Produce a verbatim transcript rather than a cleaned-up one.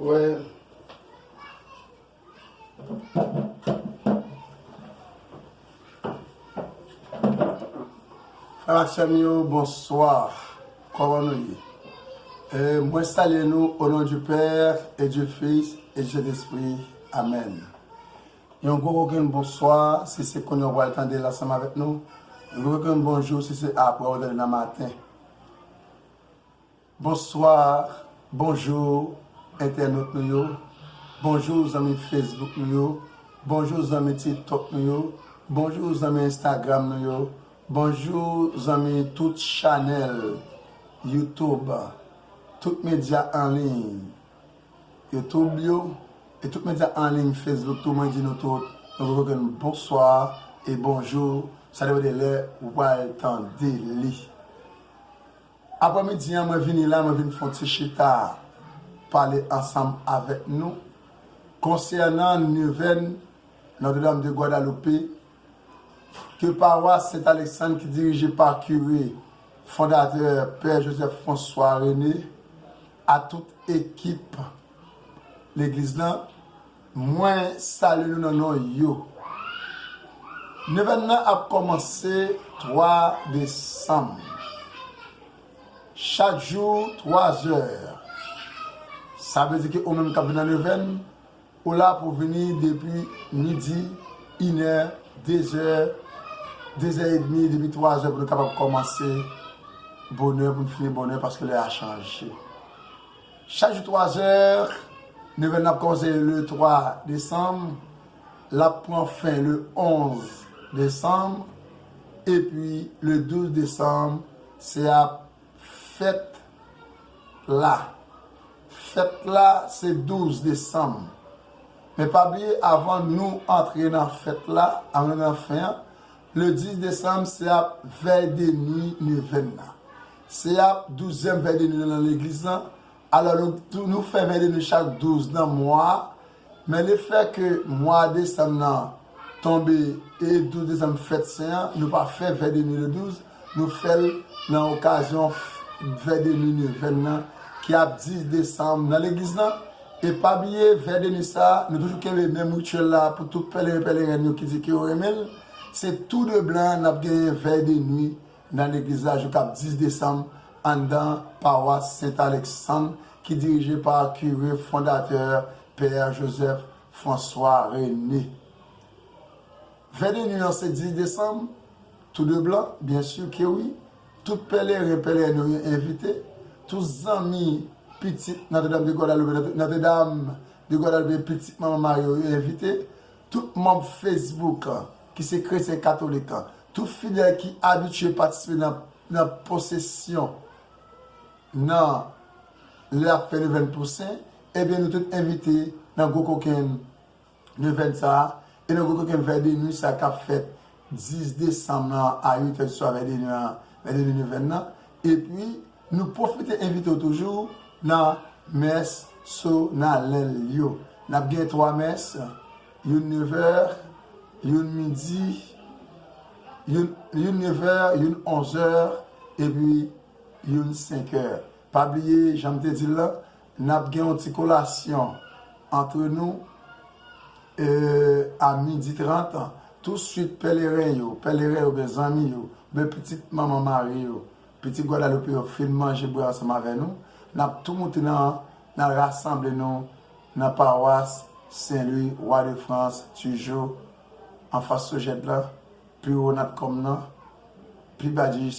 Wè. Frè ak sè m yo, bonswa. Kòman nou ye? E, mwen salye nou au nom du Père et du Fils et du Saint-Esprit. Amèn. Yon gwo kokenn bonswa, si se kounye a w pral tande l ansanm avèk nou. Yon gwo kokenn bonjou, si se apre w tande nan maten. Bonswa, bonjou, entènot nou yo. Bonjou, zanmi Facebook nou yo. Bonjou, zanmi TikTok nou yo. Bonjou, zanmi Instagram nou yo. Bonjou, zanmi tout chanèl YouTube, tout medya an liy YouTube yo, e tout medya an liy Facebook tou, mwen di nou tout, nou kokenn bonswa e bonjou, sa depann de lè ou pral tande li. Aprèmidi an, mwen vini la, mwen vin fè yon ti chita, pale ansanm avèk nou konsènan nevèn Notre-Dame de Guadalupe, ke pawas Sent Aleksann ki dirije pa kire fondatè Pè Joseph François René, a tout ekip legliz lan, mwen salye nou nan non yo. Nevèn nan ap kòmanse twa desanm. Chak jou, twa zè. Sa vle di ke ou menm k ap vin nan nevèn, ou la pou vini depi midi, inè, dezè, dezè edmi, depi twa zè pou nou kapab kòmanse bonè, pou n fini bonè, paske lè a chanje. Chak jou twa zè, nevèn nan ap kòmanse le twa desanm, l ap pran fen le onz desanm, epi le douz desanm, se ap fèt la. Fèt la, se douz desanm. Men pa bliye, avan nou antre nan fèt la, antre nan fen an, le dis desanm, se ap vèy de nwi nevèn nan. Se ap douzyèm vèy de nwi nan legliz lan. Alò, nou, tou, nou fè vèy de nwi chak douz nan mwa a. Men lefè ke mwa desanm nan tonbe e douz desanm fèt sen an, nou pa fè vèy de nwi le douz, nou fè l nan okazyon f-, vèy de nwi nevèn nan, ki ap dis desanm nan legliz lan. E pa bliye, vèy de nwi sa a, nou toujou kenbe menm rityèl la pou tout pèleren, pèlerèn yo ki di ke yo renmen l. Se tou de blan n ap genyen vèy de nwi nan legliz la, jou k ap dis desanm, anndan pawas Sent Aleksann, ki dirije pa kire fondatè Pè Joseph François René. Vèy de nwi an se dis desanm, tou de blan, byen si ke wi. Tout pèleren, pèlerèn yo, yo envite. Tout zanmi pitit Notre-Dame de Guadeloupe, Notre-Dame de Guadeloupe, pitit Manman Mari yo, yo envite. Tout manm Facebook, ki se kretyen katolik, tout fidèl ki abitye patisipe nan, nan pwosesyon, nan lè y ap fè nevèn pou sen, ebyen, nou tout envite nan gwo kokenn nevèn sa a, e nan gwo kokenn vèy de nwi sa a k ap fèt dis desanm nan a uit è di swa, vèy de nwi an, vèy de nwi nevèn nan. Epi, nou pwofite envite w toujou nan mès sonalèl yo. N ap gen twa mès, youn nevè, youn midi, youn, youn nevè, youn onzè, epi youn senkè. Pa bliye, jan m te di l lan, n ap gen yon ti kolasyon antre nou, e, a midi trant. Touswit, pèleren yo, pèleren yo, oubyen zanmi yo, oubyen pitit Manman Mari yo, pitit Gwadaloupe yo fin manje, bwè ansanm avè nou, n ap tou moute nan, n al rasanble nou nan pawas Sen Lwi, Wa de Frans, Tijo, anfas Sojèd la, pi wo Natcom nan, pi ba Digicel.